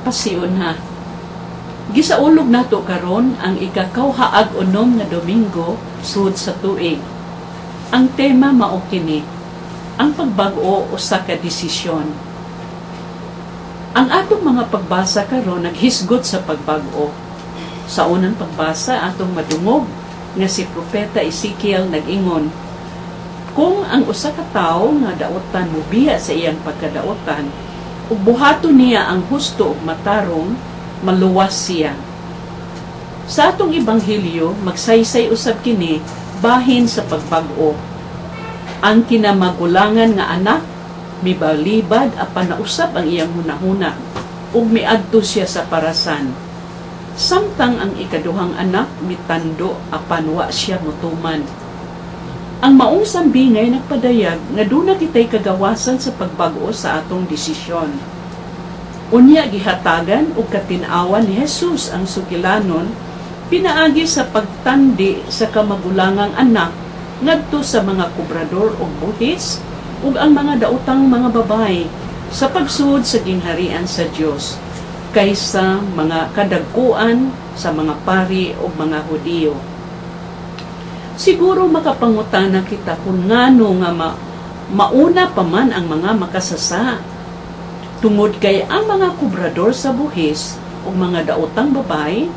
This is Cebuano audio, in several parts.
Pasyon ha. Gisaulog nato karon ang ikakawhaag unom nga Domingo sud sa tuig. Ang tema mao kini, ang pagbag-o usa ka desisyon. Ang atong mga pagbasa karon naghisgot sa pagbag-o. Sa unang pagbasa atong madungog nga si Propeta Ezekiel nag-ingon, kung ang usa ka tawo nga daotan mobiya sa iyang pagkadaotan ug buhaton niya ang husto ug matarong, maluwas siya. Sa atong ebanghelyo, magsaysay usab kini bahin sa pagbag-o. Ang kinamagulangan nga anak mibalibad apan nausab ang iyang hunahuna ug miadto siya sa parasan. Samtang ang ikaduhang anak mitando apan wa siya motuman. Ang maong sambingay nagpadayag nga duna kitay kagawasan sa pagbag-o sa atong desisyon. Unya gihatagan og katin-awan ni Jesus ang sugilanon pinaagi sa pagtandi sa kamagulangang anak ngadto sa mga kobrador og buhis ug ang mga daotang mga babaye sa pagsuod sa gingharian sa Dios kaysa mga kadagkuan sa mga pari ug mga Hudiyo. Siguro makapangutana kita kung ngano nga mauna pa man ang mga makasasa. Tungod kay ang mga kobrador sa buhis ug mga daotang babaye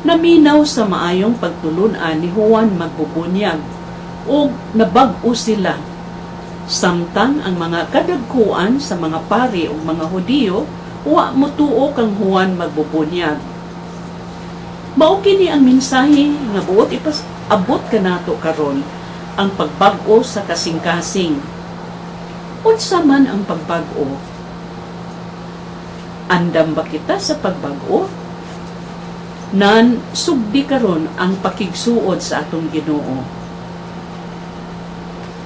naminaw sa maayong pagtulun-an ni Juan Magbubunyag ug nabag-o sila. Samtang ang mga kadagkuan sa mga pari ug mga Hudiyo wa motuo kang Juan Magbubunyag. Mao kini ang mensahe nga buot ipas-abot kanato karon, ang pagbag-o sa kasing-kasing. Unsa man ang pagbag-o? Andam ba kita sa pagbag-o? Nan sugdi karon ang pakigsuod sa atong Ginoo.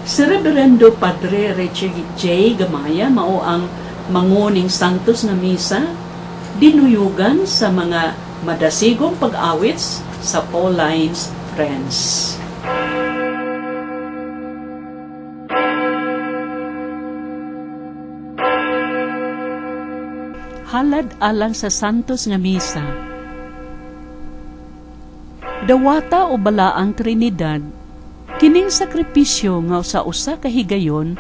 Si Reverendo Padre Richie J. Gamaya mao ang manguning Santos nga Misa, dinuyugan sa mga madasigong pag-awit sa Paulines Friends. Halad alang sa Santos nga Misa. Dawata o Balaang Trinidad, kining sakripisyo nga sa usa ka higayon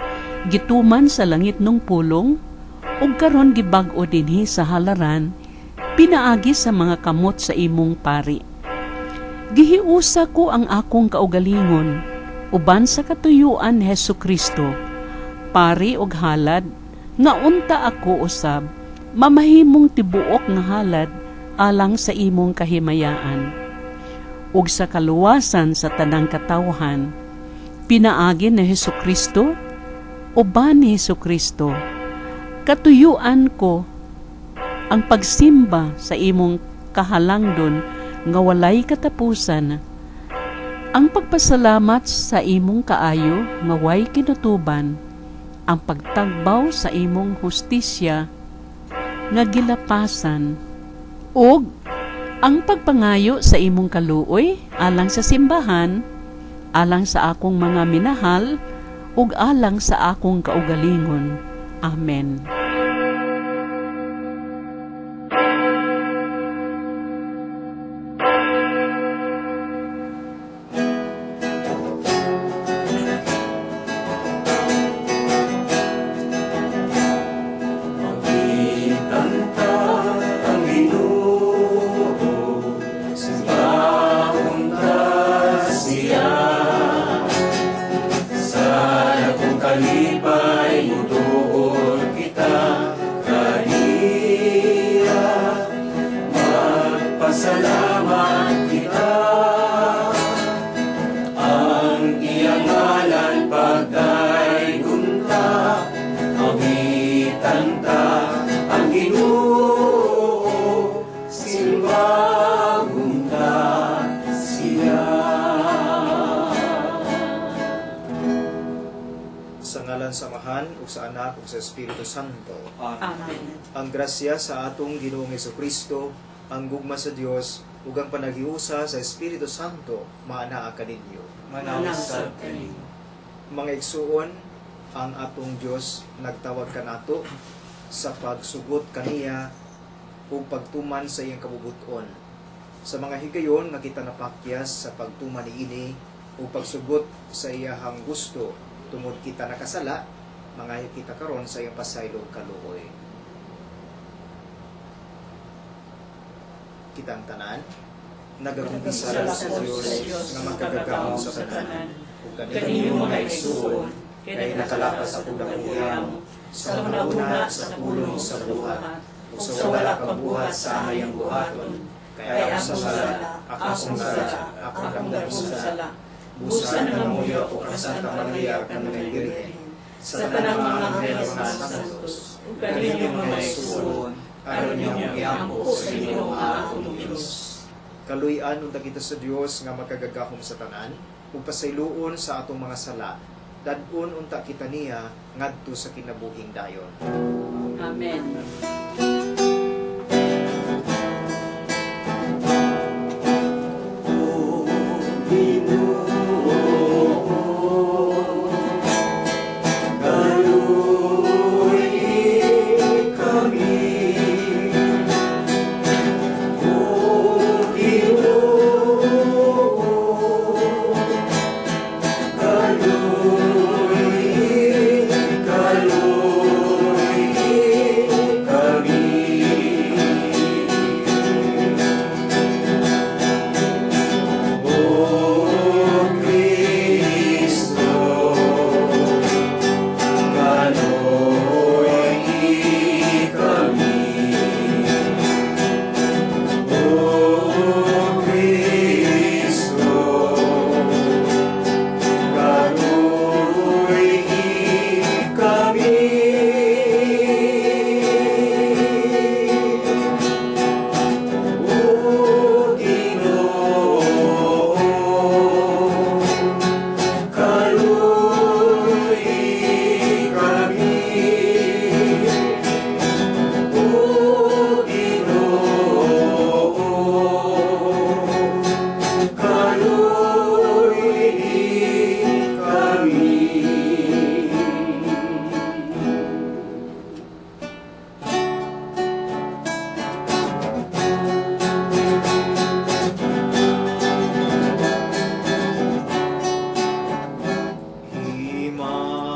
gituman sa langit nung pulong ug karon gibag-o dinhi sa halaran pinaagi sa mga kamot sa imong pari. Gihiusa ko ang akong kaugalingon uban sa katuyuan ni Hesukristo, pari og halad nga unta ako usab mamahimong tibuok nga halad alang sa imong kahimayaan ug sa kaluwasan sa tanang katawhan, pinaagi ni Hesukristo, uban ni Hesukristo. Katuyuan ko ang pagsimba sa imong kahalangdon nga walay katapusan, ang pagpasalamat sa imong kaayo nga way kinutuban, ang pagtagbaw sa imong hustisya nga gilapasan, ug ang pagpangayo sa imong kaluoy alang sa simbahan, alang sa akong mga minahal, ug alang sa akong kaugalingon. Amen. Salamat kita, ang iyang ngalan pagdaygon ta, awitan ta ang Ginoo, simbahon ta siya. Sa ngalan sa Amahan ug sa Anak ug sa Espiritu Santo. Amen. Ang grasya sa atong Ginoong Hesukristo, ang gugma sa Dios ug ang panaghiusa sa Espiritu Santo maanaa kaninyo. Manausab kaninyo. Mga igsuon, ang atong Dios nagtawag kanato sa pagsugot kaniya ug pagtuman sa iyang kabubut-on. Sa mga higayon nga kita napakyas sa pagtuman niini ug pagsugot sa iyahang gusto tungod kita nakasala, mangayo kita karon sa iyang pasaylo ug kaluoy. Kitang tanan nagakumpisal sa Dios nga makagagahom sa tanan ug kaninyo mga igsuon, kay nakalapas ako dakuyam sa una-una sa pulong sa buhat ug sa wala pagbuhat sa angayang buhaton, kay akong sala, akong sala, akong dakong sala. Busa nangamuyo ako kang Santa Maria, kanunay Birhen, sa tanang mga anghel ug mga santos, ug kaninyo mga igsuon, aron inyong iampo sa Ginoo nga atong Dios. Kaluy-an unta kita sa Dios nga makagagahom sa tanan, ug pasayloon sa atong mga sala, dad-on unta kita niya ngadto sa kinabuhing dayon. Amen. O Ginoo, kaluoy kami. O Ginoo, kaluoy, kaluoy kami. O Kristo, kaluoy kami. O Kristo, kaluoy kami. O Ginoo, kaluoy kami. O Ginoo, kaluoy kami.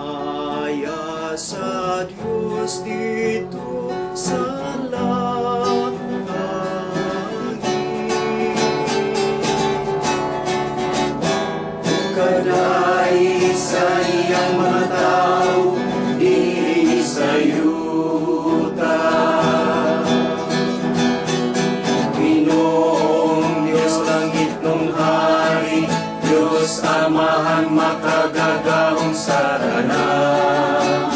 Himaya sa Dios didto sa langit. Kaday sa iyang mga tao dinhi sa yuta. Ginoong Diyos, langit nung hari, Diyos Amahan makagagahom sa tanan.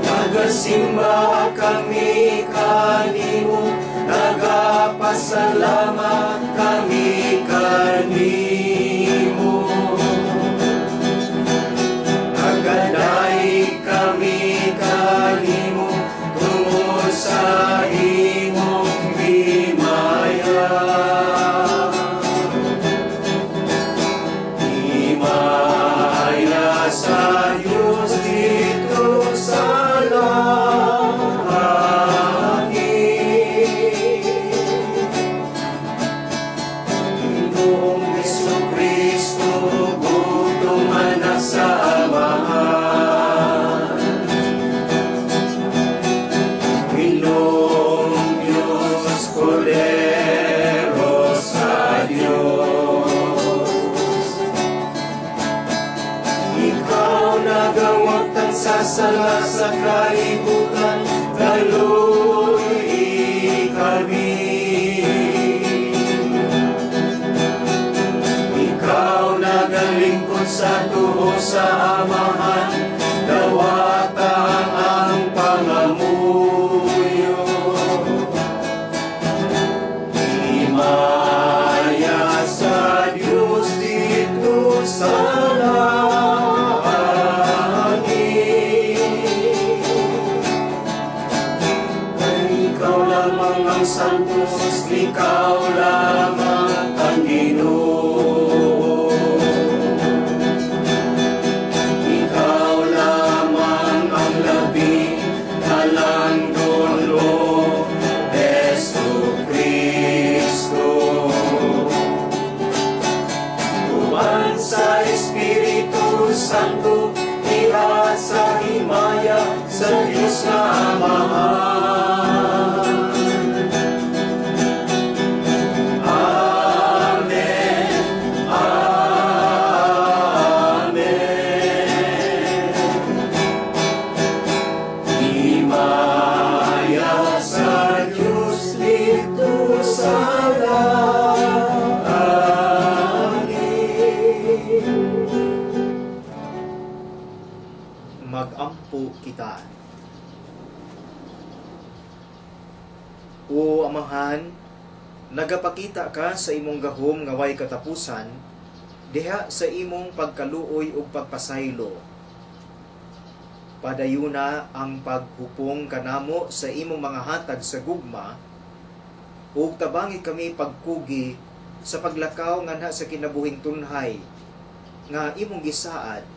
Nagasimba kami kanimo, nagapasalamat kami kanimo. Nagadaig kami kanimo tungod sa imong himaya. Himaya sa Diyos didto sa langit. Ginoong Hesukristo, bugtong anak sa Amahan. Ginoong Diyos, Kordero sa Diyos. Ikaw nagawagtang sa sala sa kalibutan, kaluoy kami. Ikaw nagalingkod sa tuo sa Amahan, dawata ang pangamuyo. Himaya sa Diyos didto sa langit. Ikaw lamang ang santos, ikaw lamang ang Ginoo. Ikaw lamang ang labing halangdon. Ampo kita. O Amahan, nagapakita ka sa imong gahom nga way katapusan, diha sa imong pagkaluoy ug pagpasaylo. Padayuna ang paghupong kanamo sa imong mga hatag sa gugma, ug tabangi kami pagkugi sa paglakaw nganha sa kinabuhing tunhay nga imong gisaad,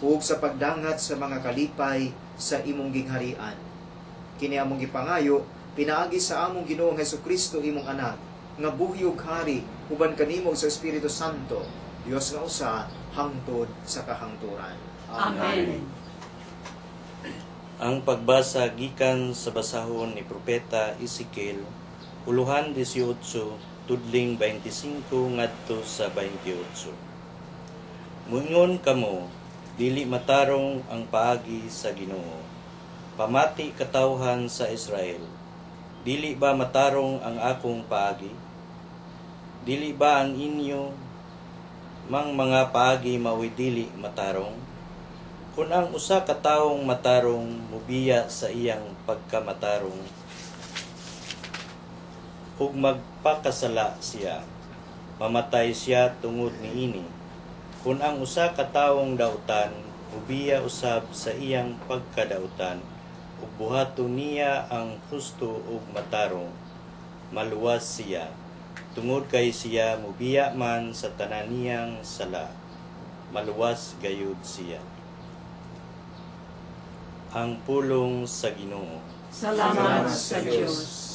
ug sa pagdangat sa mga kalipay sa imong gingharian. Kini among gipangayo pinaagi sa among Ginoong Hesukristo, imong anak, nga buhi ug hari uban kanimo sa Espiritu Santo, Dios nga usa, hangtod sa kahangturan. Amen. Ang pagbasa gikan sa basahon ni Propeta Ezekiel, uluhan 18, tudling 25 ngadto sa 28. Muingon kamo, dili matarong ang paagi sa Ginoo. Pamati katawhan sa Israel, dili ba matarong ang akong paagi? Dili ba ang inyo mang mga paagi maoy dili matarong? Kun ang usa ka tawong matarong mubiya sa iyang pagkamatarong ug magpakasala siya, mamatay siya tungod niini. Kun ang usa ka tawong dautan mubiya usab sa iyang pagkadautan ug buhaton niya ang husto ug matarong, maluwas siya, tungod kay siya mubiya man sa tanan niyang sala, maluwas gayud siya. Ang pulong sa Ginoo. Salamat sa Dios.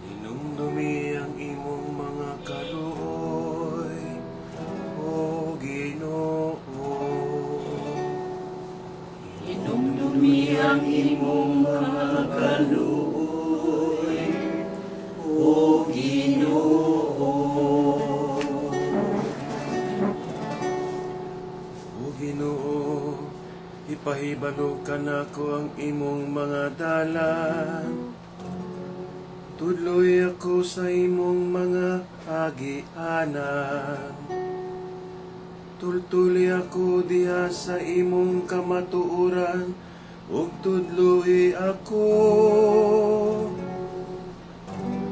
Hinumdumi ang imong mga kaluoy, O Ginoo. Hinumdumi ang imong mga kaluoy, O Ginoo. O Ginoo, ipahibalo kanako ang imong mga dalan. Tudloy ako sa imong mga agianan. Tultuli ako diha sa imong kamatuoran, ug tudloy ako.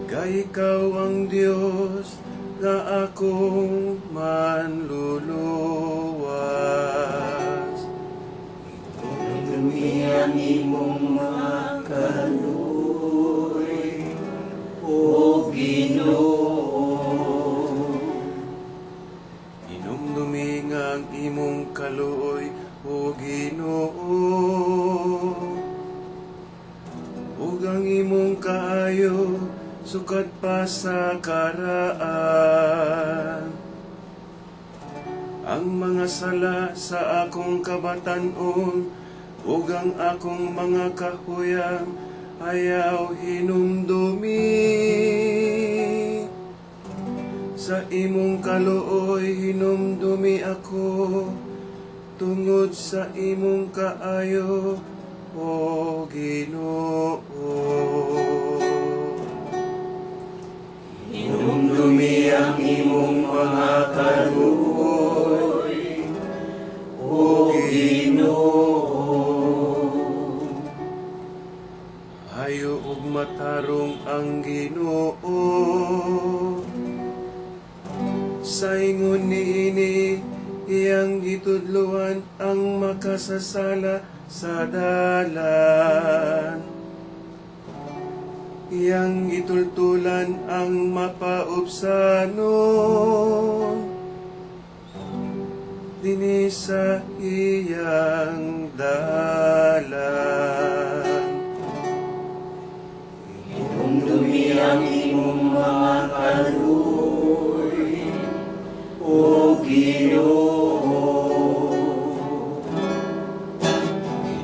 Kay ikaw ang Dios nga akong manluluwas. Hinumdumi ang imong mga kaluoy, O Ginoo. Hinumdumi nga ang imong kaluoy, O Ginoo, ug ang imong kaayo sukad pa sa karaan. Ang mga sala sa akong kabatan-on ug ang akong mga kahuyang ayaw hinumdumi. Sa imong kaluoy hinumdumi ako, tungod sa imong kaayo, O Ginoo. Hinumdumi ang imong mga kaluoy, O Ginoo. Ayo ug matarong ang Ginoo, sa ingon niini iyang gitudloan ang makasasala sa dalan. Iyang gitultulan ang mapaubsanon dinhi sa iyang dalan. Hinumdumi ang imong mga kaluoy, O Ginoo.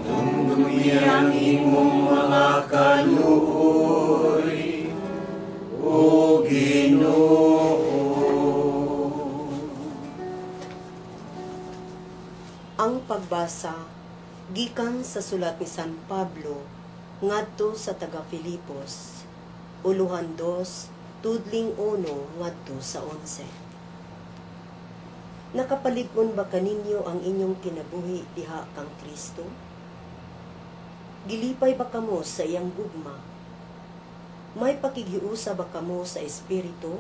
Hinumdumi ang imong mga kaluoy, O Ginoo. Ang pagbasa gikan sa sulat ni San Pablo Ngadto sa taga Filipos, uluhan 2, tudling 1 ngadto sa 11. Nakapalig-on ba kaninyo ang inyong kinabuhi diha kang Kristo? Gilipay ba kamo sa iyang gugma? May pakighiusa ba kamo sa Espiritu?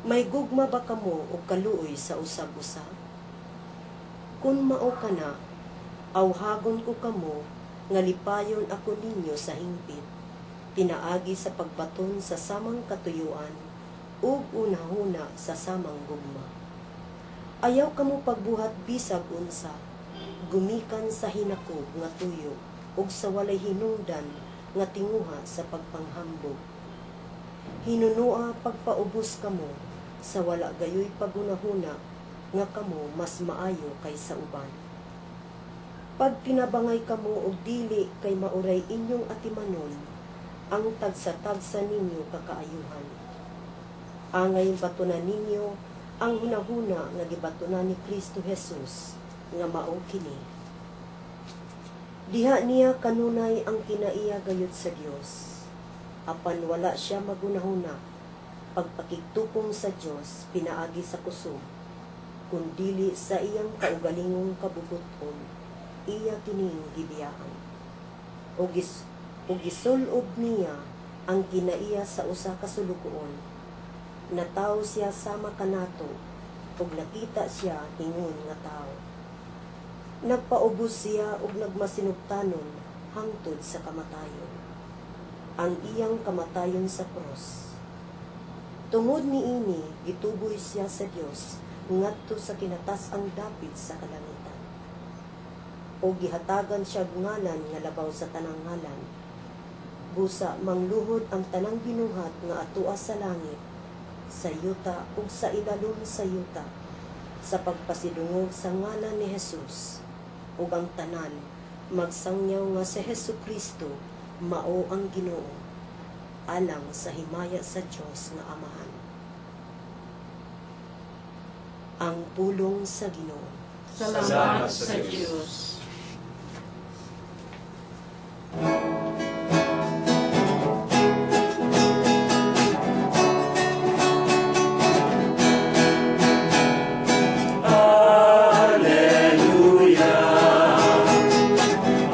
May gugma ba kamo og kaluoy sa usag-usa? Kun mao kana, awhagon ko kamo nga lipayon ako ninyo sa hingpit, pinaagi sa pagbaton sa samang katuyuan ug unahuna sa samang gugma. Ayaw kamo pagbuhat bisag unsa, gumikan sa hinakog nga tuyo ug sa walay hinungdan nga tinguha sa pagpanghambog. Hinunua pagpaubos kamo sa wala gayoy paghunahuna nga kamo mas maayo kaysa uban. Pagtinabangay kamo og dili kay mauray inyong atimanon ang tagsa-tagsa ninyo kakaayuhan. Angay batunan ninyo ang hunahuna nga gibatunan ni Kristo Jesus nga mao kini. Diha niya kanunay ang kinaiya gayud sa Dios. Apan wala siya magunahuna pagpakigtupong sa Dios pinaagi sa kusog, kundili sa iyang kaugalingong kabubuton, iya kining gibiyaan. O gisul-ob niya ang kinaiya sa usa ka sulugoon. Natawo siya sama kanato, ug nakita siya ingon nga tawo. Nagpaubos siya ug nagmasinugtanon hangtod sa kamatayon. Ang iyang kamatayon sa krus. Tungod niini gituboy siya sa Dios ngadto sa kinatas-ang dapit sa kalangitan. O gihatagan siya ngalan nga labaw sa tanang ngalan. Busa mangluhod ang tanang binuhat nga atua sa langit, sa yuta ug sa ilalom sa yuta, sa pagpasidungog sa ngalan ni Jesus, ug ang tanan magsangyaw nga si Hesukristo mao ang Ginoo, alang sa himaya sa Dios nga Amahan. Ang pulong sa Ginoo. Salamat sa Dios. Alleluia,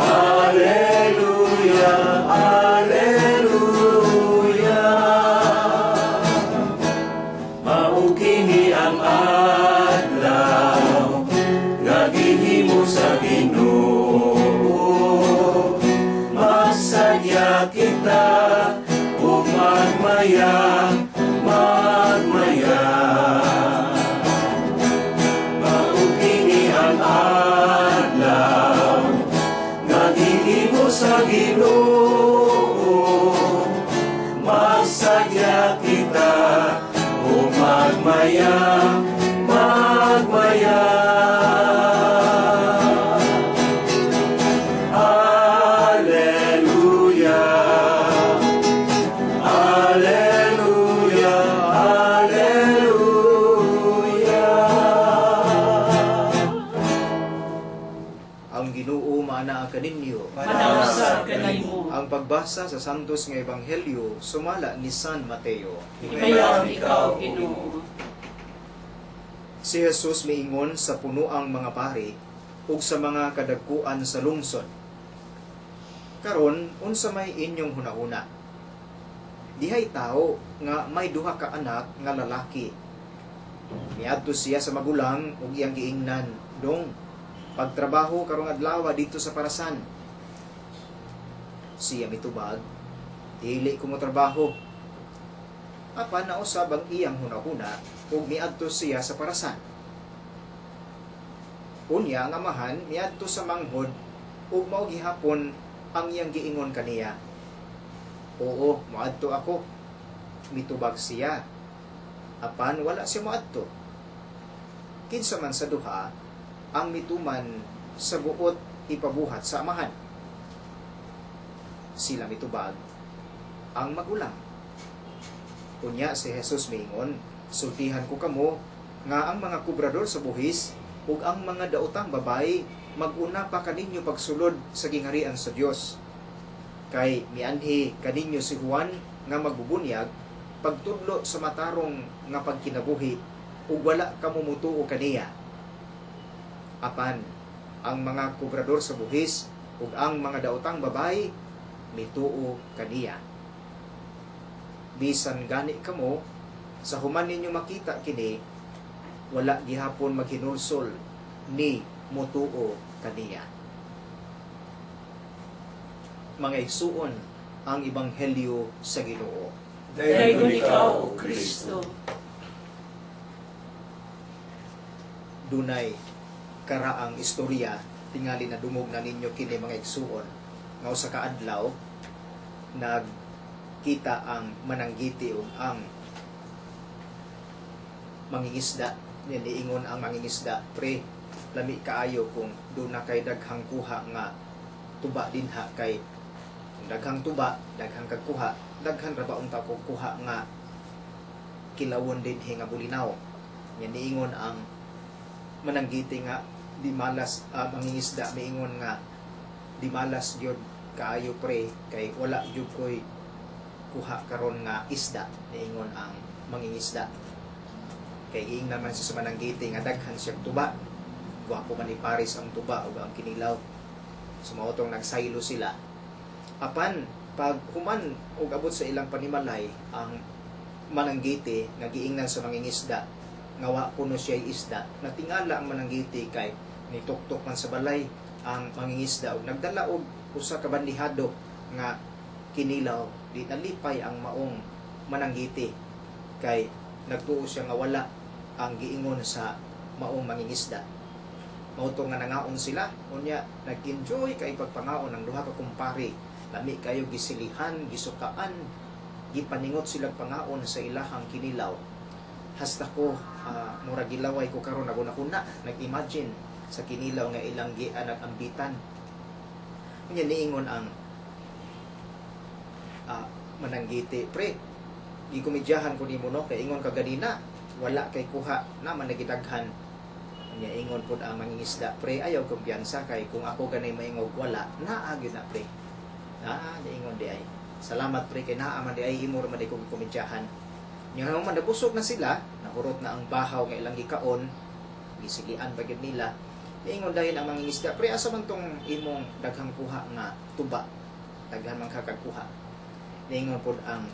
Alleluia, Alleluia. Mao kini ang adlaw nga gihimo sa Ginoo. Magsadya kita ug magmaya, magmaya. Mao kini ang adlaw nga gihimo sa Ginoo. Magsadya kita ug magmaya, magmaya. Alleluia, Alleluia, Alleluia. Ang Ginoo maanaa kaninyo. Manausab kanimo. Ang pagbasa sa Santos nga Ebanghelyo sumala ni San Mateo. Himayaon ikaw, Ginoo. Si Jesus miingon sa punoang mga pari ug sa mga kadagkuan sa lungsod. Karon unsa may inyong hunahuna? Dihay tao nga may duha ka anak nga lalaki. Miadto siya sa magulang ug iyang giingnan, "Dong, pagtrabaho karong adlaw dito sa parasan." Siya mitubag, "Dili ko mo trabaho." Apan nausab ang iyang hunahuna ug miadto siya sa parasan. Unya ang amahan miadto sa manghod ug mao gihapon ang iyang giingon kaniya. "Oo, moadto ako." Mitubag siya. Apan wala siya moadto. Kinsa man sa duha ang mituman sa buot ipabuhat sa amahan? Sila mitubag, "Ang magulang." Unya si Jesus miingon, "Sultihan ko kamo nga ang mga kubrador sa buhis ug ang mga daotang babayi maguna pa kaninyo pagsulod sa gingharian sa Dios. Kay mianhi kaninyo si Juan nga magbubunyag pagtudlo sa matarong nga pagkinabuhi ug wala kamo mutuo kaniya. Apan ang mga kobrador sa buhis ug ang mga daotang babayi mituo kaniya. Bisan gani kamo sa human ninyo makita kini, wala gihapon maghinulsol ni mutuo kaniya. Mga igsuon, ang ebanghelyo sa Ginoo. Daygon ikaw, O Kristo. Dunay karaang istorya, tingali na dungog na ninyo kini, mga igsuon, nga usa ka adlaw nagkita ang mananggiti ug ang mangingisda. Niingon ang mangingisda, "Pre, lami kaayo kung duna kay daghang kuha nga tuba dinha, kay kung daghang tuba, daghang kagkuha, daghan ra ba unta kog kuha nga kilawon dinhi nga bulinaw." Nya niingon ang mananggiti nga di malas, mangingisda miingon nga, "Di malas gyud kaayo, pre, kay wala gyud koy kuha karon nga isda," niingon ang mangingisda. Kay giingnan man siya sa mananggiti nga daghan siyang tuba. Gwapo man ni Paris ang tuba ug ang kinilaw. So mao tong nagsaylo sila. Apan pag human og abot sa ilang panimalay ang mananggiti nga giingnan sa mangingisda nga wa kuno siya isda, natingala ang mananggiti kay nituktok man sa balay ang mangingisda ug nagdala og usa ka bandihado nga kinilaw. Di nalipay ang maong mananggiti kay nagtuo siya nga wala ang giingon sa maong mangingisda. Mao to nga nangaon sila, unya nag-enjoy kay pagpangaon ang duha ka kumpare. Lami kayo gisilihan, gisukaan, gipaningot sila pangaon sa ilahang kinilaw. Hasta ko mura gilaway ko karon, naguna-kuna nag-imagine sa kinilaw nga ilang gianag-ambitan. Unya niingon ang mananggiti, "Pre, gikomedyahan ko nimo, no, kay ingon ka ganina wala kay kuha na man nagidaghan." Unya ingon pud ang mangingisda, "Pre, ayaw kumpiyansa, kay kung ako ganay maingog wala, naa gyud na, pre." "Naa," niingon di ay. "Salamat, pre, kay naa man di ay, imo ra man di ko gikomedyahan." Nya man nabusog na sila, nahurot na ang bahaw nga ilang gikaon, gisilian pa gyud nila. Niingon dayon ang mangingisda, "Pre, asa man tong imong daghang kuha nga tuba? Daghan man kakagkuha." Niingon pud ang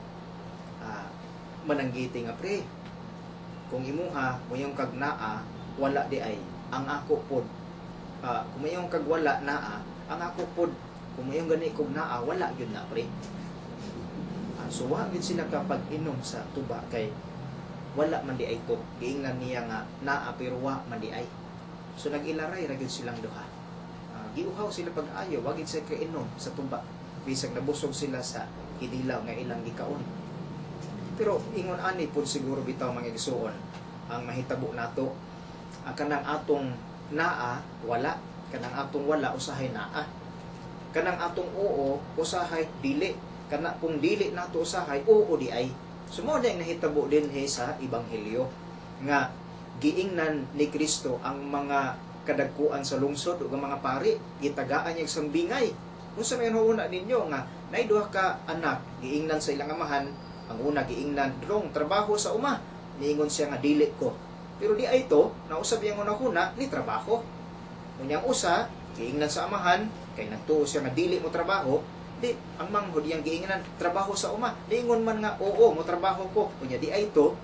mananggiti nga, "Pre, kung imuha moyong kag naa, wala di ay, ang ako pod, kung moyong kag wala naa, ang ako pod kung moyong gani kog naa, wala gyud na, pre." So wa gyud sila kapag inom sa tuba kay wala man di ay to. Giingnan niya nga naa pero wa man di ay. So nag-ilaray ra gyud silang duha. Giuhaw sila pag-ayo, wa gyud sila kainom sa tuba bisag nabusog sila sa kinilaw nga ilang gikaon. Pero ingon ani pud siguro bitaw, mga igsuon, ang mahitabo nato, ang kanang atong naa wala, kanang atong wala usahay naa, kanang atong oo usahay dili, kana kung dili nato usahay oo di ay. So mao na ang nahitabo dinhi sa ebanghelyo nga giingnan ni Kristo ang mga kadagkuan sa lungsod ug ang mga pari, gitagaan niya sambingay. "Unsa may una ninyo nga nay duha ka anak?" Giingnan sa ilang amahan. Ang una giingnan, "Drong, trabaho sa uma." Niingon siya nga dili ko. Pero di ay to, nausab iyang una-una ni trabaho. Unyang usa, giingnan sa amahan, kay nagtuo siya nga dili mo trabaho, di ang manghod iyang giingnan, "Trabaho sa uma." Niingon man nga oo mo trabaho ko. Unya di ay to,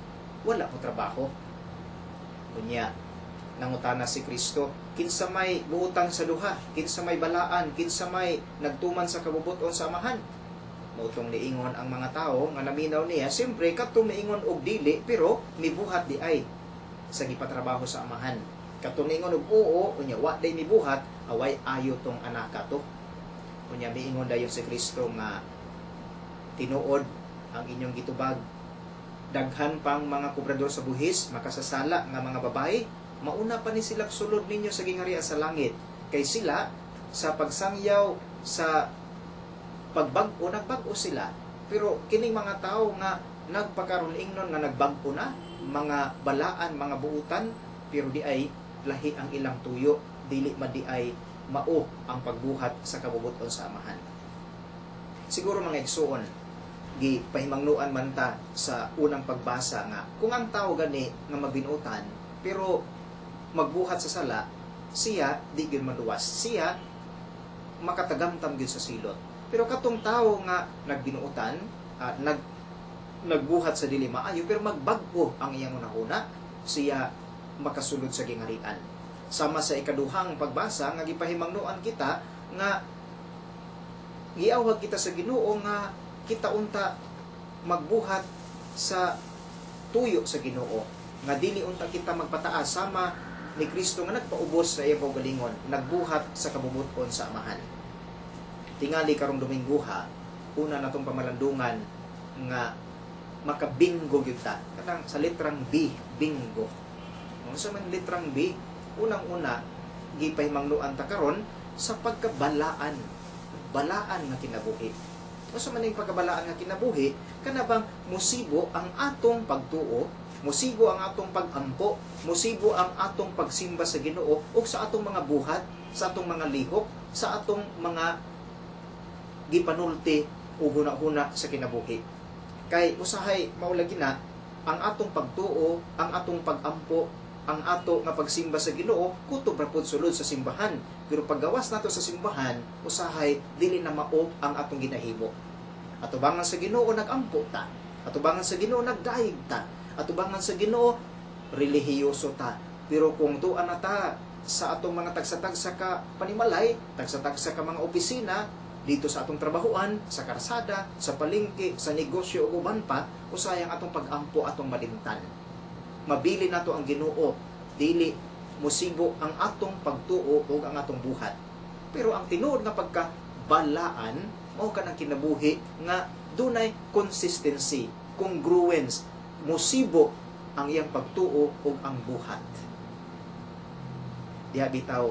wala mo trabaho. Unya nangutana si Kristo, "Kinsa may buutan sa duha, kinsa may balaan, kinsa may nagtuman sa kabubuton sa amahan?" Mautong niingon ang mga tao nga naminaw niya, siyempre kadtong miingon og dili pero mibuhat di ay sa gipatrabaho sa amahan. Kadtong niingon og oo, unya wa day mibuhat, away ayo tong anaka to. Unya miingon dayon si Kristo nga tinuod ang inyong gitubag. Daghan pang mga kobrador sa buhis, makasasala nga mga babae, mauna pa ni sila sulod ninyo sa gingharian sa langit. Kay sila sa pagsangyaw sa pagbag-o, nagbag-o sila. Pero kining mga tao nga nagpakaron ingnon nga nagbag-o na, mga balaan, mga buutan, pero di ay lahi ang ilang tuyo, dili man di ay mao ang pagbuhat sa kabubuton sa amahan. Siguro, mga igsuon, gipahimangnuan man ta sa unang pagbasa nga kung ang tao gani nga magbinuotan pero magbuhat sa sala, siya di gyud maluwas, siya makatagamtam gyud sa silot. Pero katong tao nga nagbinuotan, nagbuhat sa dili maayo pero magbag-o ang iyang hunahuna, siya makasulod sa gingarian. Sama sa ikaduhang pagbasa nga gipahimangnuan kita nga giawhag kita sa Ginoo nga kita unta magbuhat sa tuyo sa Ginoo, nga dili unta kita magpataas sama ni Kristo nga nagpaubos sa iyang kaugalingon, nagbuhat sa kabubut-on sa Amahan. Tingali karong Domingguha, una natong pamalandungan nga makabingo gyud ta, kanang sa litrang B, bingo. Unsa man litrang B? Unang-una, gipahimangnuan ta karon sa pagkabalaan, balaan nga kinabuhi. Unsa man ning pagkabalaan nga kinabuhi? Kana bang musibo ang atong pagtuo, musibo ang atong pagampo, musibo ang atong pagsimba sa Ginoo ug sa atong mga buhat, sa atong mga lihok, sa atong mga gipanulti ug hunahuna sa kinabuhi. Kay usahay mao lagi na ang atong pagtuo, ang atong pagampo, ang ato nga pagsimba sa Ginoo, kutob ra pud sulod sa simbahan. Pero paggawas nato sa simbahan, usahay dili na mao ang atong ginahimo. Atubangan sa Ginoo nagampo ta. Atubangan sa Ginoo nagdayeg ta. Atubangan sa Ginoo relihiyoso ta. Pero kung tuan na ta sa atong mga tagsa-tagsa ka panimalay, tagsa-tagsa ka mga opisina, dito sa atong trabahuan, sa karsada, sa palengke, sa negosyo ug uban pa, usahay ang atong pagampo atong malimtan. Mabili nato ang Ginoo, dili musibo ang atong pagtuo ug ang atong buhat. Pero ang tinuod nga pagkabalaan mao kanang kinabuhi nga dunay consistency, congruence, musibo ang iyang pagtuo ug ang buhat. Diha bitaw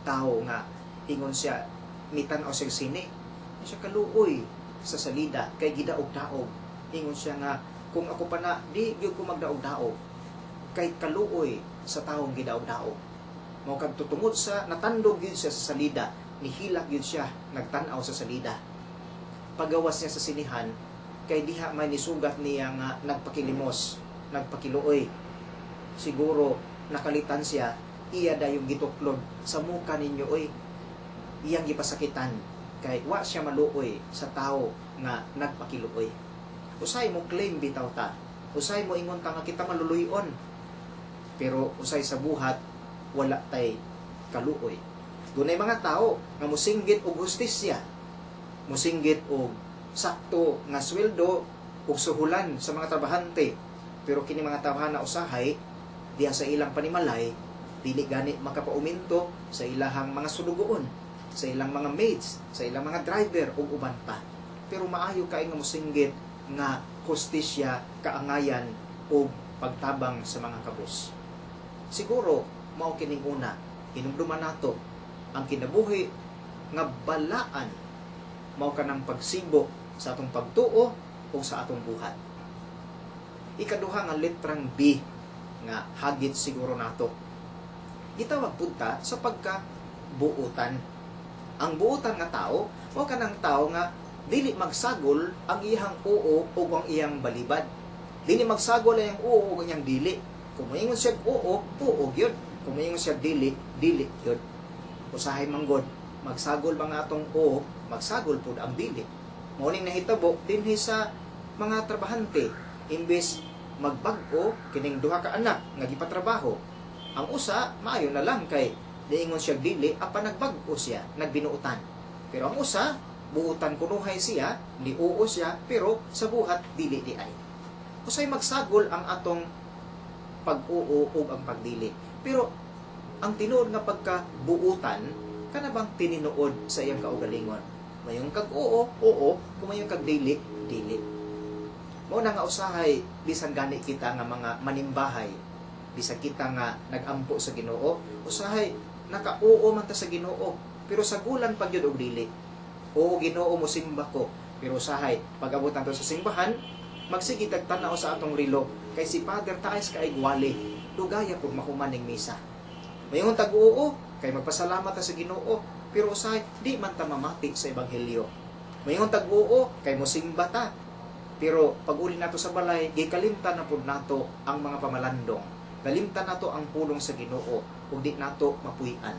tao nga ingon siya, mitan-aw siya sine, siya kaluoy sa salida kay gidaog-daog. Ingon siya nga kung ako pa na, di gyud ko magdaog-daog kay kaluoy sa taong gidaog-daog. Mao kadto tungod sa natandog gyud siya sa salida, nihilak gyud siya, nagtan-aw sa salida. Pagawas niya sa sinihan, kay diha may nisugat niya nga nagpakilimos, nagpakiluoy. Siguro nakalitan siya, iya dayong gituklod sa muka ninyo oy, iyang gipasakitan kay wa siya maluoy sa tao nga nagpakiluoy. Usay mo claim bitaw ta, usay mo ingon ta nga kita maluluyon, pero usay sa buhat wala tay kaluoy. Dunay mga tao nga mosinggit og hustisya, mosinggit og sakto nga sweldo ug suhulan sa mga trabahante, pero kini mga tawhana usahay diha sa ilang panimalay dili gani makapauminto sa ilahang mga sulugoon, sa ilang mga maids, sa ilang mga driver ug uban pa. Pero maayo kay nga mosinggit nga hustisya, kaangayan ug pagtabang sa mga kabus. Siguro mao kining una, hinumduman nato ang kinabuhi nga balaan mao kanang pagsibo sa atong pagtuo o sa atong buhat. Ikaduha nga litrang B nga hagit siguro nato, gitawag pud ta sa pagkabuutan. Ang buutan nga tao mao kanang tao nga dili magsagol ang iyang oo o ang iyang balibad. Dili magsagol ang iyang oo o ang iyang dili. Kung moingon siya oo, oo gyud. Kung moingon siya dili, dili gyud. Usahay manggod, magsagol ba nga atong oo, magsagol pud ang dili. Mao ning nahitabo dinhi sa mga trabahante. Imbes magbag-o kining duha ka anak nga gipatrabaho, ang usa maayo na lang kay niingon siya dili apan nagbag-o siya, nagbinuotan. Pero ang usa buutan kunuhay siya, niuo siya, pero sa buhat dili di ay. Usay magsagol ang atong pag-uo ug ang pagdili. Pero ang tinuod nga pagkabuutan, kana bang tininuod sa iyang kaugalingon? Mayong kag-oo, oo, kung mayong kag-dili, dili. Mao na nga usahay bisan gani kita nga mga manimbahay, bisan kita nga nagampo sa Ginoo, usahay naka-oo man ta sa Ginoo, pero sagulan pag yun og dili. Oo Ginoo, mosimba ko, pero usahay pag-abot nato sa simbahan, magsige tag tan-aw sa atong relo kay si Father taas kay gwali, dugaya pud mahuman ning misa. Mayon tag oo kay magpasalamat ta sa Ginoo, pero usahay di man ta mamati sa ebanghelyo. Moingon tag oo kay mosimba ta. Pero pag uli nato sa balay, gikalimtan na pud nato ang mga pamalandong. Nalimtan nato ang pulong sa Ginoo ug di nato mapuy-an.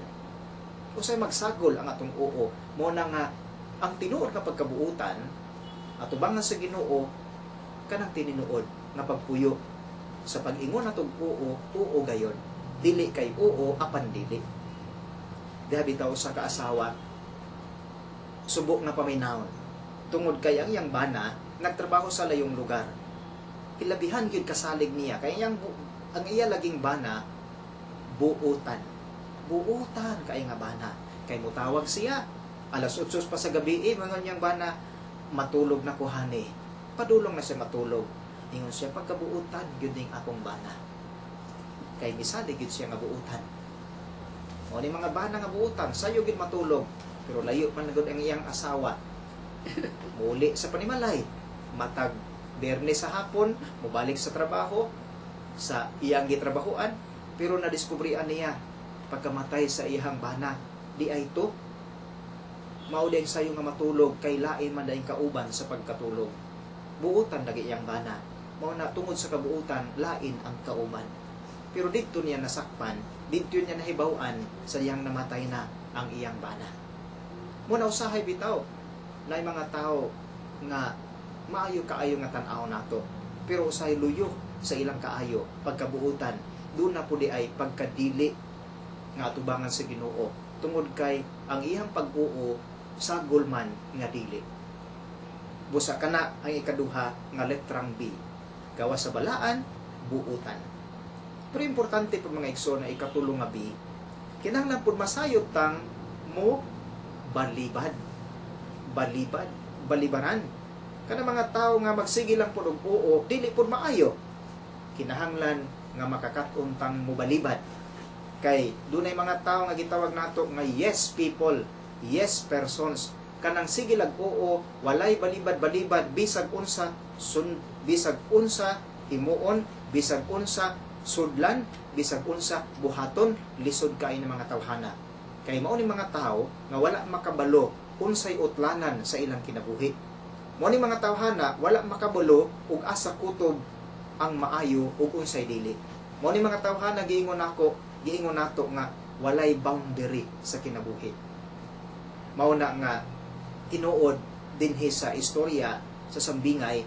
Usay magsagol ang atong oo, mo na nga ang tinuod nga pagkabuutan atubangan sa Ginoo kanang tininuod nga pagpuyo sa pag-ingon natog oo, oo gayon. Dili kay oo apan dili. Diha bitaw sa kaasawa subo nga paminawon tungod kay ang iyang bana nagtrabaho sa layong lugar. Hilabihan gyud kasalig niya kay iyang ang iya laging bana buutan. Buutan kay nga bana. Kay mutawag siya alas 8 pa sa gabi, eh, mga niyang bana, "Matulog na ko, honey." Padulong na siya matulog. Ingon siya, "Pagkabuutan gyud ning akong bana." Kay misalig gyud siya nga buutan. O ni mga bana nga buutan, sayo gyud matulog. Pero layo man na gud ang iyang asawa. Muli sa panimalay, matag Biyernes sa hapon, mubalik sa trabaho, sa iyang gitrabahoan, pero nadiskubrian niya pagkamatay sa iyang bana, di ay to mao din sayo nga matulog kay lain man daing kauban sa pagkatulog. Buutan lagi iyang bana. Mao na tungod sa kabuutan, lain ang kauban. Pero didto niya nasakpan, didto niya nahibaw-an sa iyang namatay na ang iyang bana. Mo na usahay bitaw na mga tao nga maayo kaayo nga tan-aw nato. Pero usahay luyo sa ilang kaayo pagkabuutan, doon na pud ay pagkadili nga atubangan sa Ginoo tungod kay ang iyang pag-uo sagol man nga dili. Busa kana ang ikaduha nga letrang B. Gawas sa balaan, buutan. Pero importante po, mga igsoon, na ikatulo nga B, kinahanglan pud masayod tang mo balibad. Balibad, balibaran. Kana mga tao nga magsige lang pud og oo, dili pud maayo. Kinahanglan nga makakat-on tang mobalibad. Kay dunay mga tao nga gitawag nato nga yes people, yes persons. Kanang sige lag oo, walay balibad-balibad bisag unsa sun, bisag unsa himuon, bisag unsa sudlan, bisag unsa buhaton, lisod kay ng mga tawhana. Kay mao ni mga tao nga wala makabalo unsay utlanan sa ilang kinabuhi. Mao ni mga tawhana wala makabalo ug asa kutob ang maayo ug unsay dili. Mao ni mga tawhana giingon nako, giingon nato nga walay boundary sa kinabuhi. Mao na nga tinuod dinhi sa istorya sa sambingay,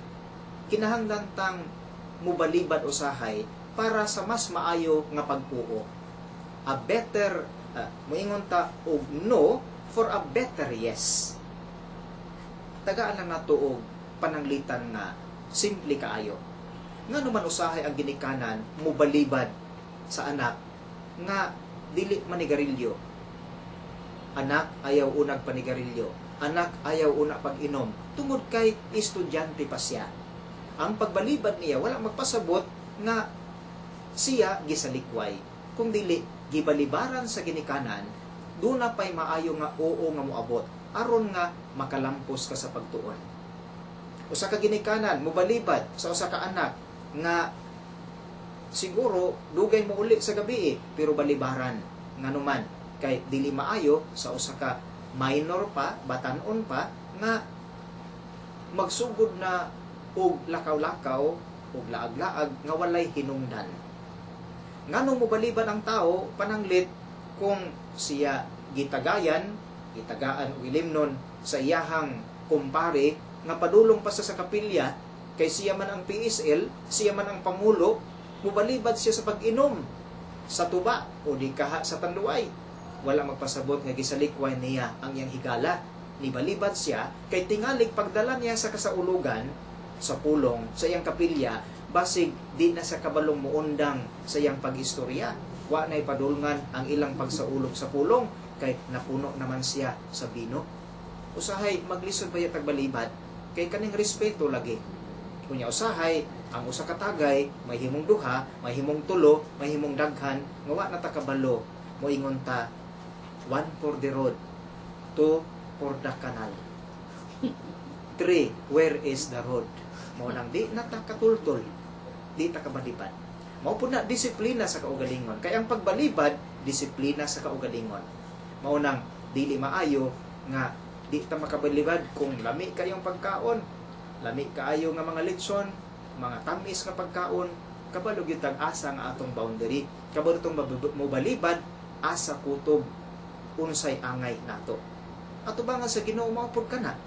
kinahanglan tang mubalibad usahay para sa mas maayo nga pag-uo. A better moingon ta og no for a better yes. Tagaan lang nato og pananglitan nga simple kaayo. Ngano man usahay ang ginikanan mubalibad sa anak nga dili manigarilyo? "Anak, ayaw unag panigarilyo. Anak, ayaw una pag-inom." Tungod kay estudyante pa siya. Ang pagbalibad niya wala magpasabot nga siya gisalikway. Kung dili gibalibaran sa ginikanan, duna pay maayo nga oo nga moabot aron nga makalampos ka sa pagtuon. Usa ka ginikanan mobalibad sa usa ka anak nga siguro dugay mo uli sa gabi, eh, pero balibaran nganuman kay dili maayo sa usa ka minor pa, batanon pa nga magsugod na og lakaw-lakaw og laag-laag nga walay hinungdan. Nganong mobalibad ang tao? Pananglit kung siya gitagayan, gitagaan og ilimnon sa iyahang kumpare nga padulong pa sa kapilya kay siya man ang PSL, siya man ang pangulo, mobalibad siya sa pag-inom sa tuba o di kaha sa tanduay. Wala magpasabot nga gisalikway niya ang iyang higala. Nibalibad siya kay tingalig pagdala niya sa kasaulugan sa pulong sa iyang kapilya, basig di na sa kabalong muundang sa iyang pag-istorya. Wa na'y padulngan ang ilang pagsaulog sa pulong kay napuno naman siya sa bino. Usahay maglisod ba tagbalibad kay kaning respeto lagi. Kunya usahay ang usa ka tagay may himong duha, may himong tulo, may himong daghan nga wa na ta kabalo. Moingon ta, "One for the road, two for the canal, three, where is the road?" Mao nang di na ta katultol, di ta kabalibad. Mao pud na disiplina sa kaugalingon. Kay ang pagbalibad, disiplina sa kaugalingon. Mao nang dili maayo nga Di ta makabalibad kung lami kayong pagkaon, lami kaayo nga mga litson, mga tamis nga pagkaon, kabalo gyud tag asa nga atong boundary. Kabalo tong mobalibad asa kutob unsay angay nato. Ato ba nga sa Ginoo mao pud kana?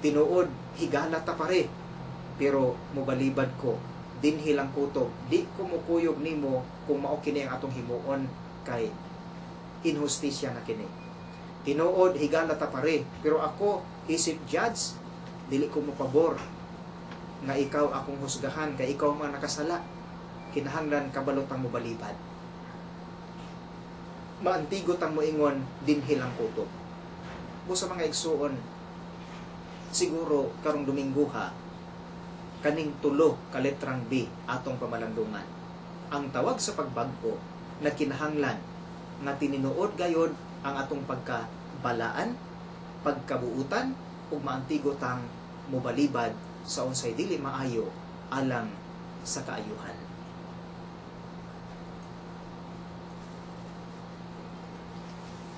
Tinuod higala ta pare, pero mobalibad ko dinhi lang kutob, di ko mokuyog nimo kung mao kini ang atong himuon kay inhustisya na kini. Tinuod higala ta pare, pero ako isip judge dili ko mopabor nga ikaw akong husgahan kay ikaw man nakasala. Kinahanglan kabalo tang mobalibad. Maantigo tang moingon dinhi lang kutob. Busa mga igsuon, siguro karong Domingo ha, kaning tulo ka letrang B atong pamalandungan. Ang tawag sa pagbag-o na kinahanglan nga tininuod gayod ang atong pagkabalaan, pagkabuutan ug maantigo tang mobalibad sa unsay dili maayo alang sa kaayuhan.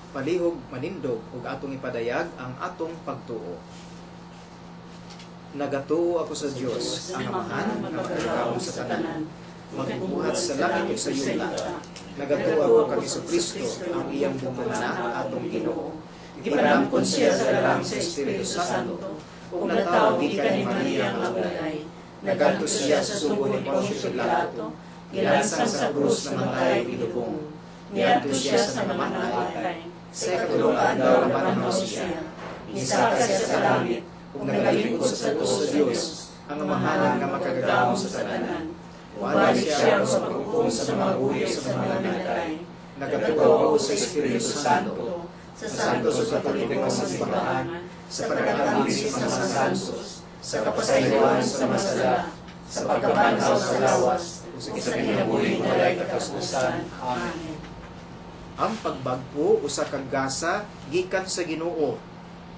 Palihog manindog ug atong ipadayag ang atong pagtuo. Nagatuo ako sa Dios, ang Amahan nga makagagahom sa tanan, magbuhat sa langit ug sa yuta. Nagatuo ako kang Hesukristo, ang iyang bugtong anak, atong Ginoo. Gipanangkon siya sa lalang sa Espiritu Santo, ug natawo gikan ni Maria nga ulay. Nagadto siya sa sugo ni Poncio Pilato, gilansang sa krus namatay ug gilubong. Niadto siya sa mga namatay, sa ikatulong adlaw nabanhaw siya. Misaka siya sa langit, ug nagalingkod sa tuo sa Dios, ang Amahan nga makagagahom sa tanan. Wala siya sa paghukom sa mga buhi sa mga namatay. Nagatuo ako sa Espiritu Santo, sa Santo sa Katoliko nga simbahan, sa pagkakabis sa mga santos, sa kapasayloan sa mga sala, sa pagkabanhaw sa lawas, ug sa kinabuhi nga walay katapusan. Amen. Ang pagbag-o usa ka gasa gikan sa Ginoo.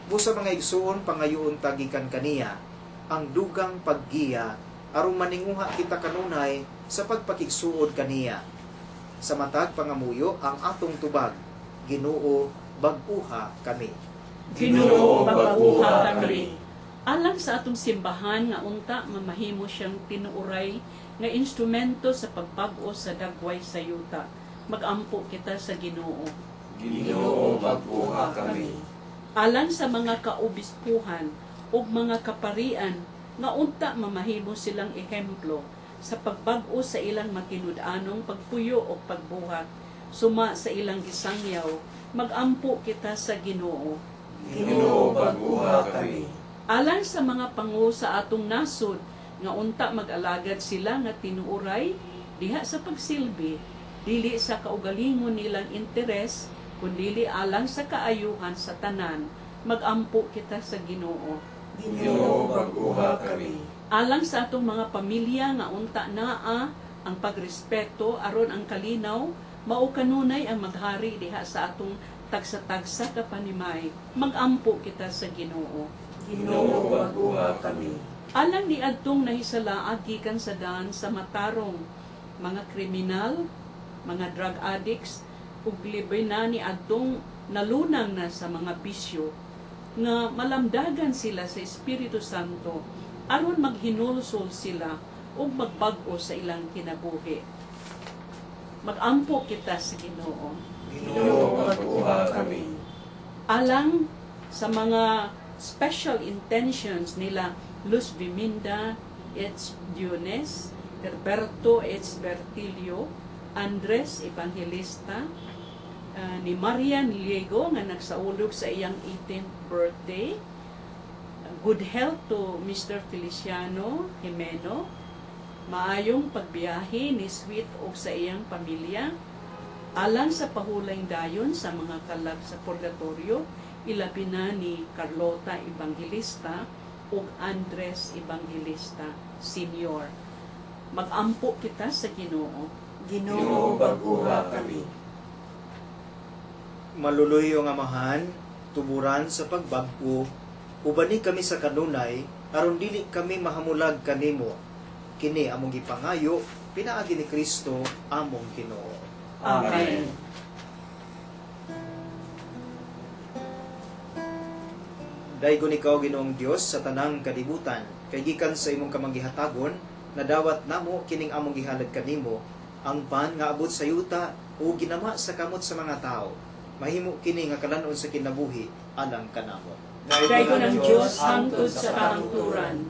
Busa mga igsuon, pangayoon ta gikan kaniya ang dugang paggiya aron maninguha kita kanunay sa pagpakigsuod kaniya. Sa matag pangamuyo ang atong tubag, Ginoo, bag-uha kami. Ginoo, bag-uha kami. Alang sa atong simbahan nga unta mamahimo siyang tinuoray nga instrumento sa pagbag-o sa dagway sa yuta. Magampo kita sa Ginoo. Ginoo, bag-uha kami. Alang sa mga kaobispuhan ug mga kaparian nga unta mamahimo silang ehemplo sa pagbag-o sa ilang matinud-anong pagpuyo o pagbuhat suma sa ilang gisangyaw, magampo kita sa Ginoo. Ginoo, bag-uha kami. Alang sa mga pango sa atong nasod nga unta mag-alagad sila nga tinuoray diha sa pagsilbi, dili sa kaugalingon nilang interes, kundili alang sa kaayuhan sa tanan, magampo kita sa Ginoo. Ginoo, bag-uha kami. Alang sa atong mga pamilya nga unta naa ang pagrespeto aron ang kalinaw mao kanunay ang maghari diha sa atong tagsa-tagsa ka panimay, magampo kita sa Ginoo. Ginoo, bag-uha kami. Alang ni adtong nahisalaag gikan sa daan sa matarong mga kriminal, mga drug addicts, ug libay na ni adtong nalunang na sa mga bisyo, nga malamdagan sila sa Espiritu Santo aron maghinulsol sila ug magbag-o sa ilang kinabuhi. Magampo kita sa Ginoo. Ginoo, bag-uha kami. Alang sa mga special intentions nila Luz Biminda H. Diones, Herberto H. Bertilio, Andres Evangelista, ni Marian Liego nga nagsaulog sa iyang 18th birthday. Good health to Mr. Feliciano Jimeno. Maayong pagbiyahe ni Sweet og sa iyang pamilya. Alang sa pahulayng dayon sa mga kalag sa purgatorio, ilabi na ni Carlota Evangelista ug Andres Evangelista Senior. Magampo kita sa Ginoo. Ginoo, bag-uha kami. Maluluyo nga Amahan, tuburan sa pagbag-o, ubani kami sa kanunay, aron dili kami mahamulag kanimo. Kini among gipangayo, pinaagi ni Kristo among Ginoo. Amen. Daygon ikaw, Ginoong Dios, sa tanang kalibutan, kay gikan sa imong kamanggihatagon, nadawat namo kining among gihalad kanimo, ang pan nga abot sa yuta o ginama sa kamot sa mga tao. Mahimo kini nga kalanon sa kinabuhi alang kanamo. Daygon ang Dios hangtod sa kahangturan.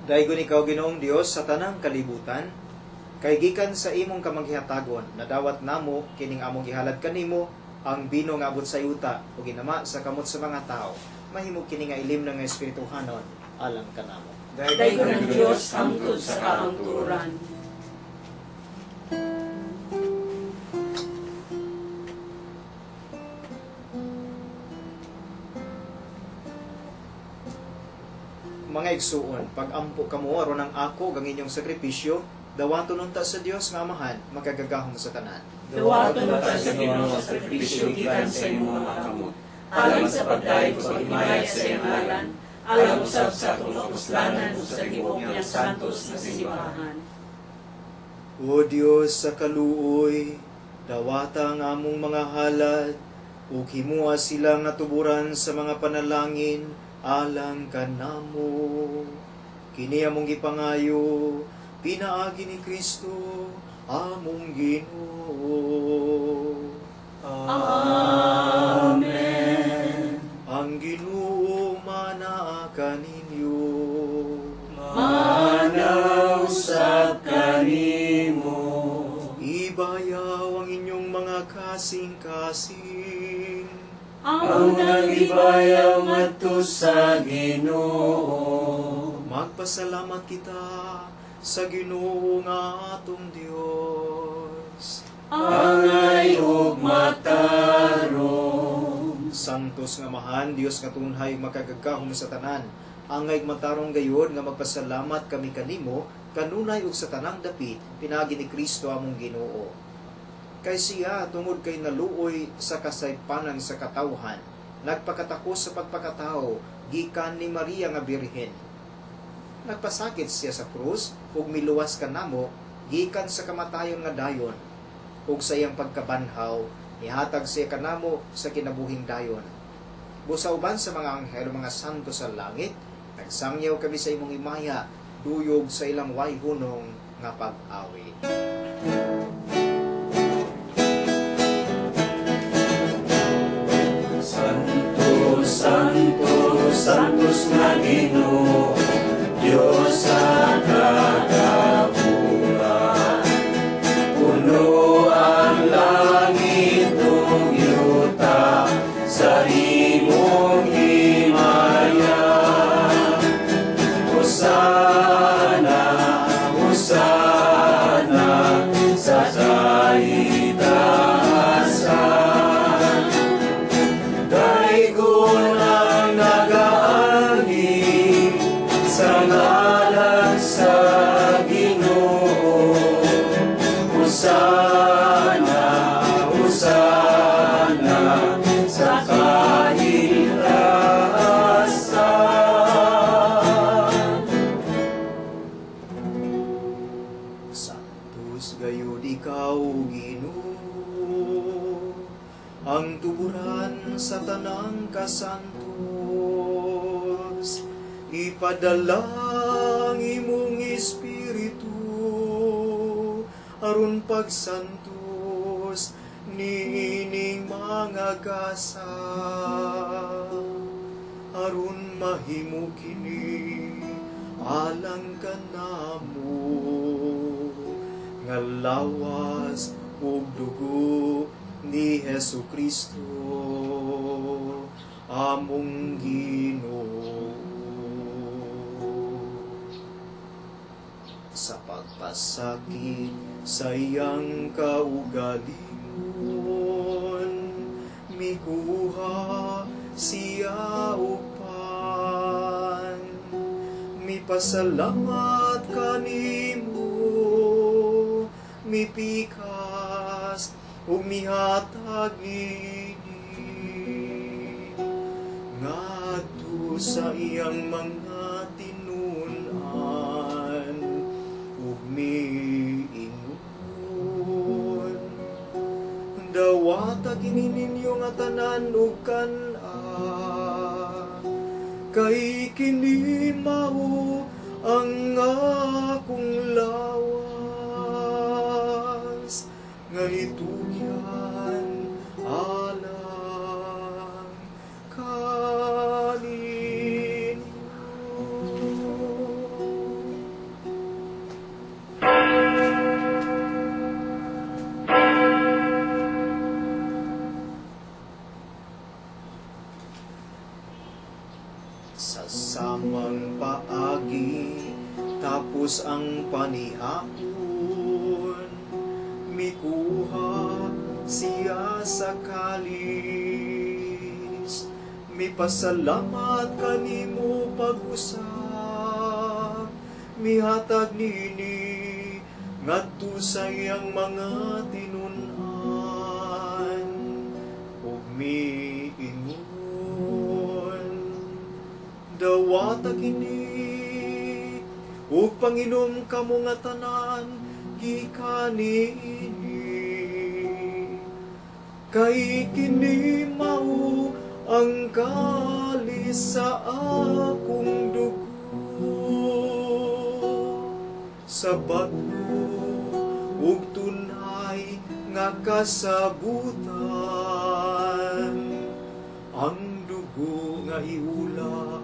Daygon ikaw, Ginoong Dios, sa tanang kalibutan, kay gikan sa imong kamanghihatagon, nadawat namo kining among gihalad kanimo, ang bino nga abot sa yuta o ginama sa kamot sa mga tao. Mahimo kini nga ilim nga espirituhanon alang kanamo. Daygon ang Dios hangtod sa kahangturan. Mga igsuon, pag-ampo kamo aron ang ako ug ang inyong sakripisyo, dawaton unta sa Dios nga Amahan, makagagahom sa tanan. Dawaton unta sa Ginoo sa sakripisyo gikan sa imong mga kamot, alang sa pagdayeg ug paghimaya sa iyang ngalan, alang usab sa atong kapuslanan ug sa tibuok niyang santos nga simbahan. O Dios sa kaluoy, dawata ang among mga halad, ug himua sila nga tuburan sa mga panalangin alang kanamo. Kini among gipangayo, pinaagi ni Kristo, among Ginoo. Amen. Ang Ginoo manaa kaninyo. Manausap kanimo. Ibayaw ang inyong mga kasing-kasing. Ang nagibayaw ngadto sa Ginoo. Magpasalamat kita sa Ginoo nga atong Dios. Angay ug matarong. Santos nga Amahan, Dios nga tunhay makagagahom sa tanan. Angay matarong gayod nga magpasalamat kami kanimo kanunay ug sa tanang dapit pinaagi ni Kristo among Ginoo. Kay siya tungod kay naluoy sa kasaypanan sa katawhan, nagpakatako sa pagpakatao gikan ni Maria nga Birhen. Nagpasakit siya sa krus ug miluwas kanamo gikan sa kamatayon nga dayon, ug sa iyang pagkabanhaw nihatag siya kanamo sa kinabuhing dayon. Busa uban sa mga anghel ug mga santo sa langit, nagsangyaw kami sa imong himaya, duyog sa ilang way hunong nga pag-awit. Santo, Santo, Santos nga Ginoo, Dios sa kagahuman. Puno ang langit ug yuta sa imong himaya. Hosana, Hosana sa kahitaasan. Daygon ang nagaanhi sa ngalan sa Ginoo. Hosana, Hosana sa kahitaasan. Santos gayud ikaw, Ginoo, ang tuburan sa tanang kasantos. Ipadala ang imong espiritu aron pagsantos niining mga gasa, aron mahimo kini alang kanamo nga lawas ug dugo ni Hesus Kristo among Ginoo. Sa pagpasakit sa iyang kaugalingon, mihatag Mikuha siya og pan, mipasalamat kanimo, mipikas ug mihatag niini ngadto sa iyang mga tinun-an ug miingon: "Dawata kini ninyo nga tanan ug kan-a, kay kini mao ang akong lawas nga itugyan alang kaninyo." Sa samang paagi, tapos ang panihaon, mikuha siya sa kalis, mipasalamat kanimo pag-usab, mihatag nini ngadto sa iyang mga tinun-an ug miingon: "Dawata kini ug panginom kamo nga tanan gikan niini, kay kini mao ang kalis sa akong dugo sa bag-o ug tunay nga kasabutan, ang dugo nga iula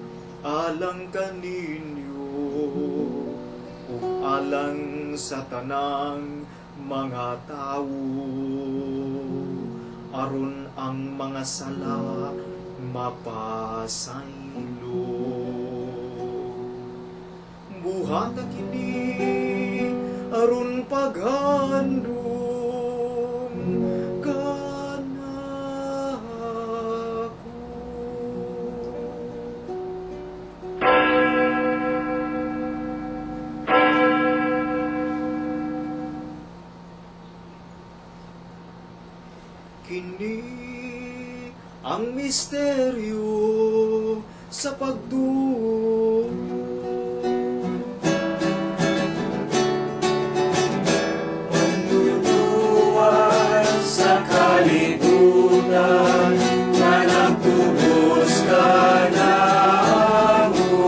alang kaninyo ug alang sa tanang mga tawo, aron ang mga sala mapasaylo. Buhata kini aron paghandom kanako." Kini ang misteryo sa pagduo. Manluluwas sa kalibutan nga nagtubos kanamo,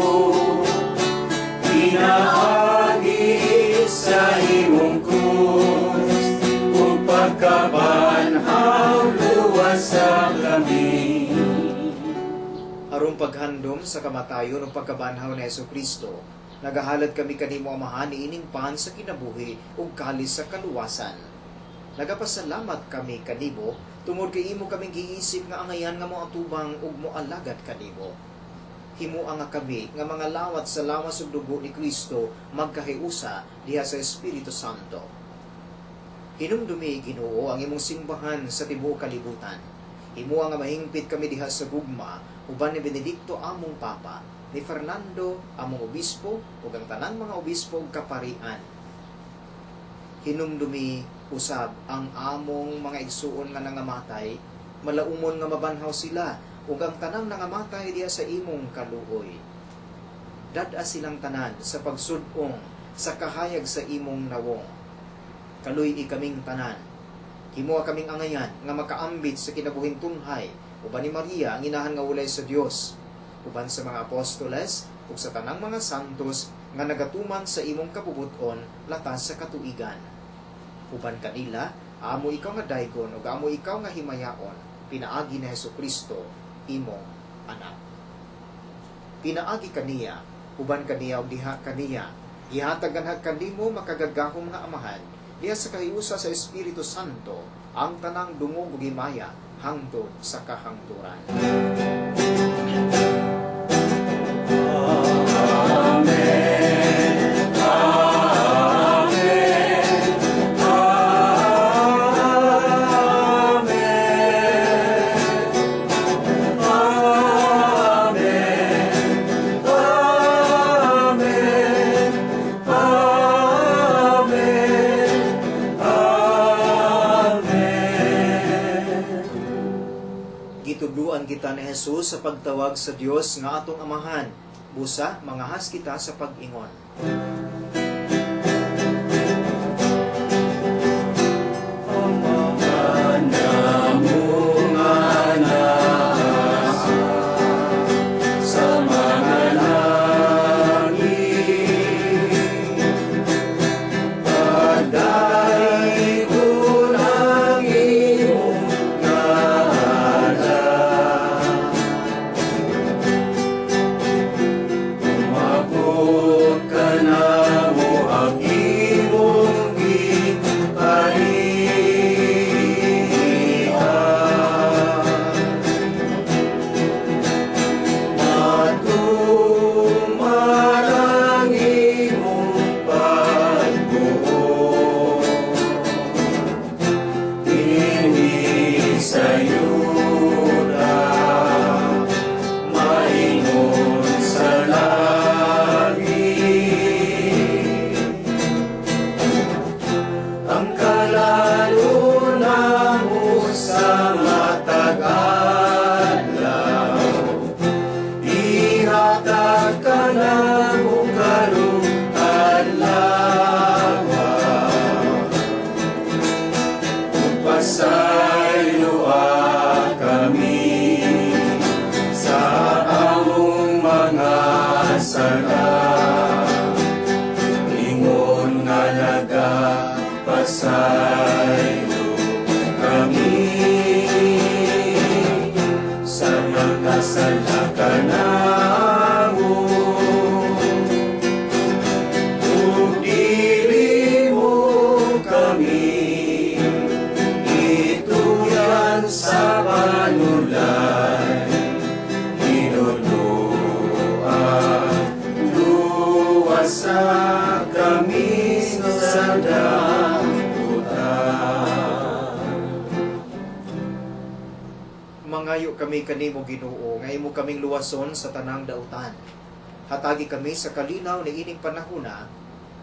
pinaagi sa imong krus ug pagkabanhaw, luwasa kami. Aron paghandom sa kamatayon ug pagkabanhaw ni Hesukristo, nagahalad kami kanimo, Amahan, niining pan sa kinabuhi ug kalis sa kaluwasan. Nagapasalamat kami kanimo tungod kay imo kaming giisip nga angayan nga moatubang ug moalagad kanimo. Himoa nga kami nga mga lawat sa lawas ug dugo ni Kristo magkahiusa diha sa Espiritu Santo. Hinumdumi, Ginoo, ang imong simbahan sa tibuok kalibutan. Himoa nga mahingpit kami diha sa gugma uban ni Benedicto among Papa, ni Fernando among obispo ug ang tanang mga obispo ug kaparian. Hinumdumi usab ang among mga igsuon nga nangamatay, malaumon nga mabanhaw sila ug ang tanang nangamatay diha sa imong kaluoy. Dad-a silang tanan sa pagsud-ong sa kahayag sa imong nawong. Kaluy-i kaming tanan. Himoa kaming angayan nga makaambit sa kinabuhing tunhay uban ni Maria ang inahan nga walay sa Dios, uban sa mga apostoles ug sa tanang mga santos nga nagatuman sa imong kabubut-on latas sa katuigan. Uban kanila, amo ikaw nga daygon ug amo ikaw nga himayaon, pinaagi ni Hesukristo imong anak. Pinaagi kaniya, uban kaniya ug diha kaniya, gihatag ganhag kanimo makagagahom nga Amahan, diha sa kahiusa sa Espiritu Santo, ang tanang dungog ug himaya hangtod sa kahangturan. Amen. Amen. Amen. kita ni Jesus sa pagtawag sa Dios nga atong Amahan. Busa, mangahas kita sa pag-ingon. Sa mga langit, pagdayon ang imong ngalan. Umabot ka na mo ang imong giparian. Matuman ang imong pagbuot dinhi sa yuta, maingon sa langit. Ang kalalon namo sa matag adlaw, ihatag ka namo karong adlaw. Ug pasayloa kami sa among mga sala, ingon nga nagapasaylo kami sa mga sala kanamo. Ug dili mo kami itugyan sa panulay, tinuloa, luwasa kami sa dautan. Mangayo kami kanimo, Ginoo, nga imo kaming luwason sa tanang dautan. Hatagi kami sa kalinaw ni ining panahona,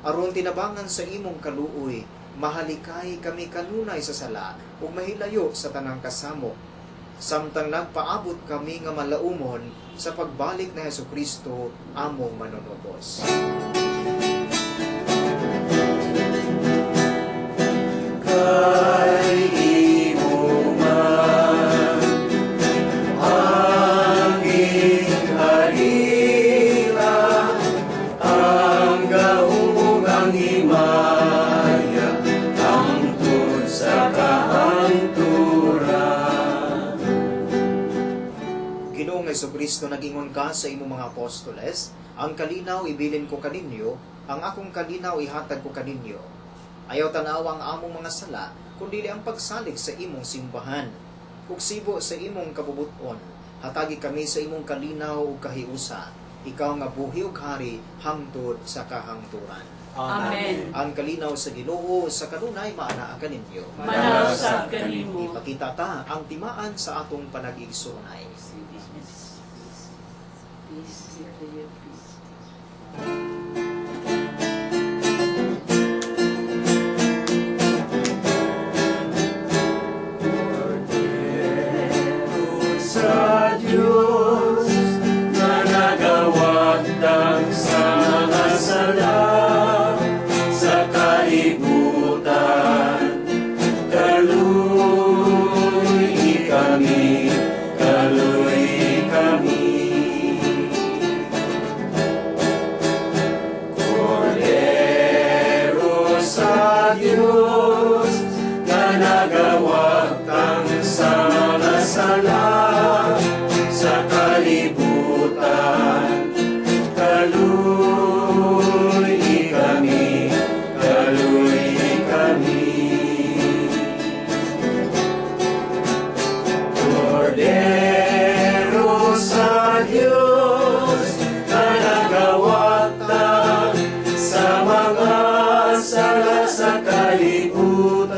aron tinabangan sa imong kaluoy, mahalikay kami kanunay sa sala ug mahilayo sa tanang kasamo, samtang nagpaabot kami nga malaumon sa pagbalik ni Hesukristo among manunubos. Kay imo man ang gingharian, ang gahom ug ang himaya, hangtod sa kahangturan. Ginoong Hesukristo, nag-ingon ka sa imong mga apostoles, "Ang kalinaw ibilin ko kaninyo, ang akong kalinaw ihatag ko kaninyo. Ayaw tanawa ang among mga sala, kundi ang pagsalig sa imong simbahan. Ug sibo sa imong kabubuton, hatagi kami sa imong kalinaw ug kahiusa. Ikaw nga buhi ug hari hangtod sa kahangturan." Amen. Ang kalinaw sa Ginoo sa kanunay maanaa kaninyo. Manausab kanimo. Ipakita ta ang timaan sa atong panag-igsoonay. Peace. Peace be to you, peace. Sa Diyos na nagawagtang sa mga sala sa kalibutan, kaluy kami, kaluy kami. Kordero sa Diyos na nagawagtang sa mga sala sa kalibutan, kaluy kami, kaluy kami. Kordero sa Diyos na nagawagtang sa mga sala sa kalibutan,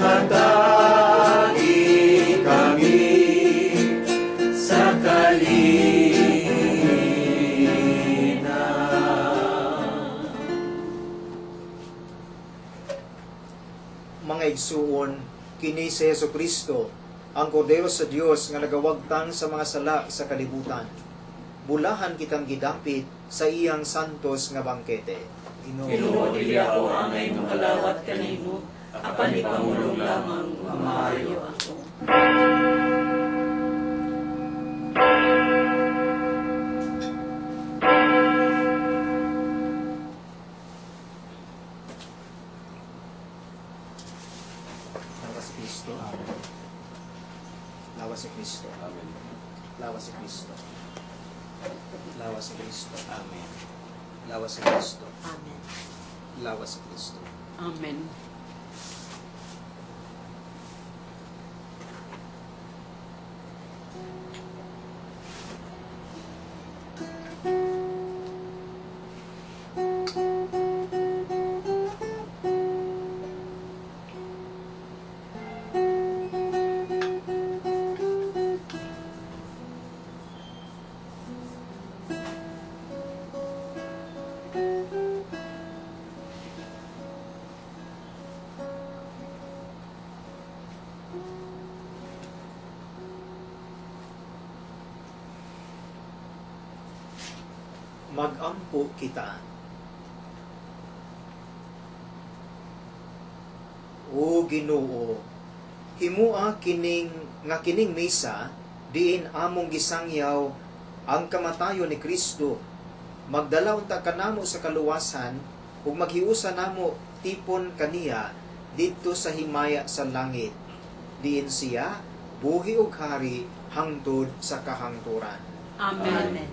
hatagi kami sa kalinaw. Mga igsuon, kini si Hesukristo Ang kordero sa Dios nga nagawagtang sa mga sala sa kalibutan. Bulahan kitang gidapit sa iyang santos nga bangkete. Ginoo, dili ako angay mokalawat kanimo, apan ipangulog lamang nga maayo ako. Lawas si Kristo. Lawas si Kristo. Amen. Lawas si Kristo. Lawas si Kristo. Amen. Lawas si Kristo. Amen. Lawas si Kristo. Amen. Magampo kita. O Ginoo, himua kining nga kining misa diin among gisangyaw ang kamatayon ni Kristo. Magdala unta kanamo sa kaluwasan ug maghiusa namo tipon kaniya didto sa himaya sa langit. Diin siya buhi ug hari hangtod sa kahangturan. Amen. Amen.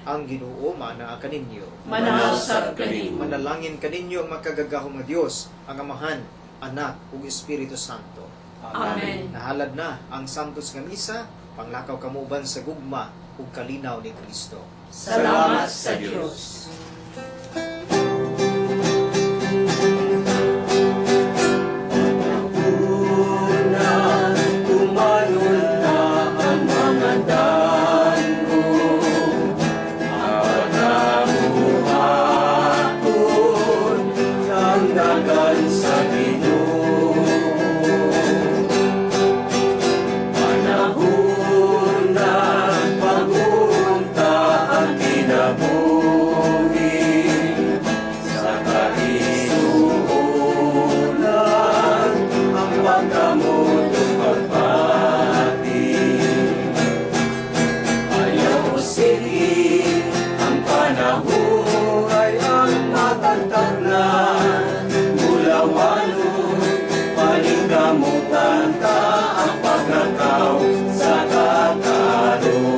Ang Ginoo manaa kaninyo. Manausap kanimo. Manalangin kaninyo ang makagagahom nga Dios, ang Amahan, Anak ug Espiritu Santo. Amen. Nahalad na ang Santos nga Misa, panglakaw kamo uban sa gugma ug kalinaw ni Kristo. Salamat sa Dios. Una, tumanon na ang mga dango, ang pagkabuhaton ng dagan sa Ginoo. Panahon na pagunta ang kinabuhi sa kaisuonan ang pagkamot ug pagpati. Ayaw sige ang panahon ay ang matagtag na mulawanon, paningkamutan ta ang paglakaw sa katarong.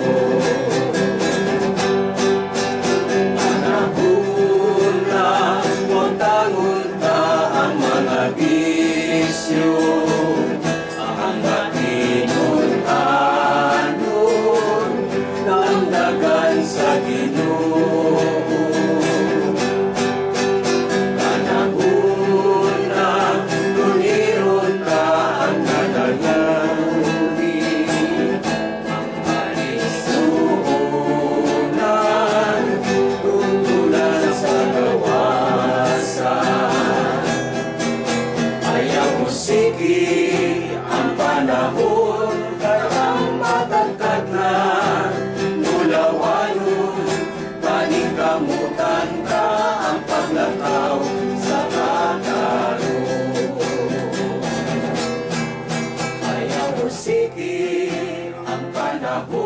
Panahon na wagtangon ta ang mga bisyo, ang katinun-anon ng dagan sa Ginoo. Panahon na tuliron ta ang nadalawi, ang kalisuonan tungtulan sa gawasan. Ayaw mo sige ang panahon kay ang matagtag na mulawanon, paningkamutan ta ang paglakaw sa katarong. Ayaw mo sige ang panahon.